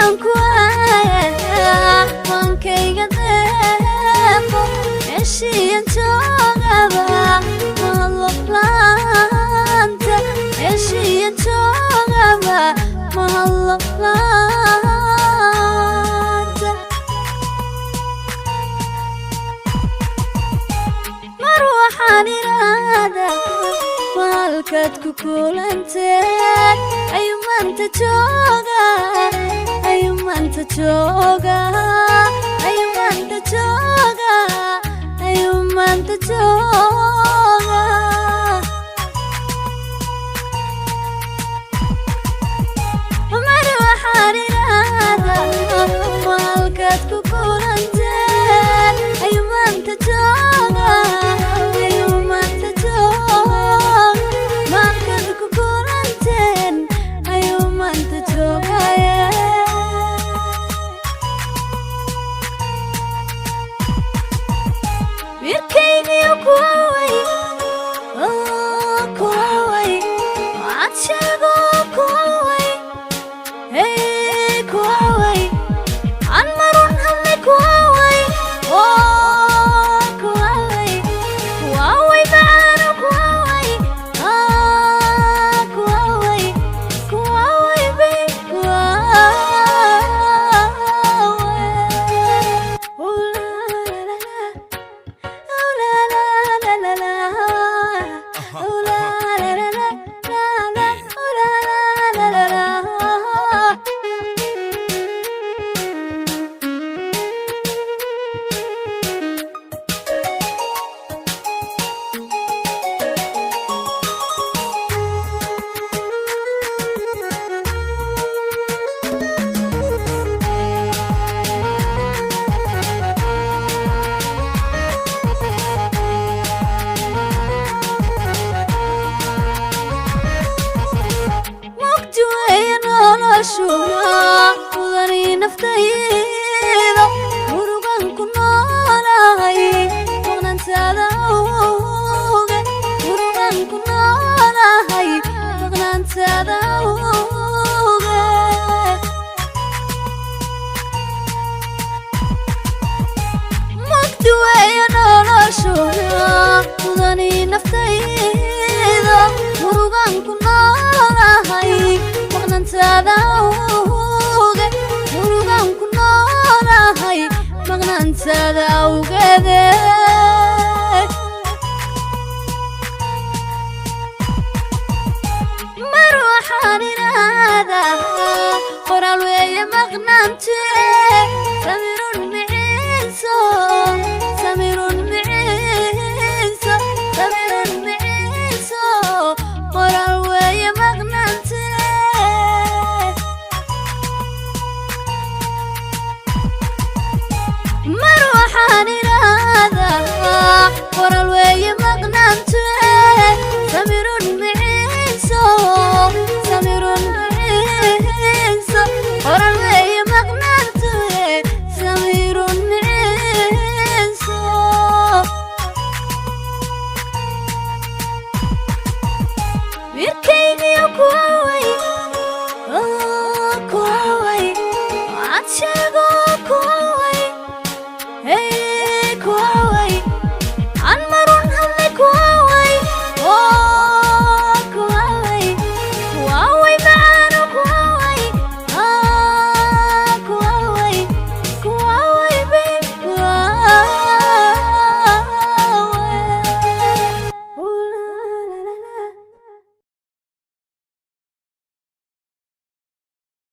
Markaan ku waayaa maankayga deeqo, meeshiiyan joogaba mahadlo laanta, meeshiiyan joogaba mahadlo laanta. Mar waxaan iraahdaa mahalkaad ku kulanteen ayuu maanta jooga, ayuu maanta jooga, ayuu maanta jooga, ayuu maanta jooga. Mar waxaan iraahdaa mahalkaad ku kulanteen ayuu maanta jooga, ayuu maanta jooga, mahalkaad ku kulanteen ayuu maanta joogaye. Wiilkaygiyo kuwaway, kuwaway, waxaad sheego kuwaway, hey kuwaway, aan marun hadlay kuwaway, oh kuwaway, kuwaway macaano kuwaway, ah kuwaway, kuwaway bay kuwaway. Oh la la la la. Oh la la la la la. Oh la la la la la la. Oh la la la la la. Mugdi weeye noloshuna, mudani naftayda, murugan ku noolahay maqnaantaada awge, murugan ku noolahay maqnaantaada awge. Mugdi weeye noloshuna, mudani naftayda, murugan ku noolahay maqnaantaada awge, murugan ku noolahay maqnaantaada awgeede. Mar waxaan iraahdaa qoraal weeye maqnaante, samirun miciiso, samirun miciiso, samirun miciiso, qoraal weeye maqnaante. Mar waxaan iraahdaa qoraal weeye maqnaante.